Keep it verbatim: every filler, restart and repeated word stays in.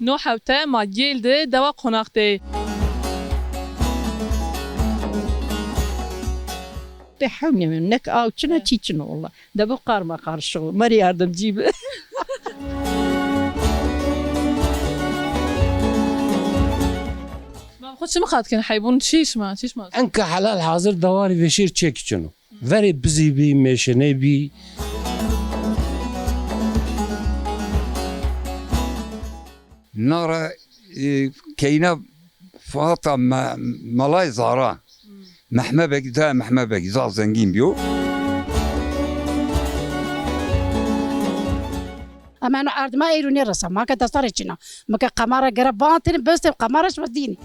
No hewte ma Gêl de dewa Qonax de. De hewnî nek aw çin a, çî çin o walla. De bu karma karışık o. Meri yardımcı bi. Ma xo çi miqat kin heybun, çi şima, çi şima? Enka helal hazir dewarî veşêr çek çin o. Verê bizî bî, mêşenê bî. Na ra, e, keyna Fata me-, Melay Zara. Mehme Beg, da Mehme Beg, zaf zengîn bîyo. Ama eno erdima eyro nêresa. Ma ke desta rê çin a. Mi ke qemara gere bantêne, bestê qemara şima dînî.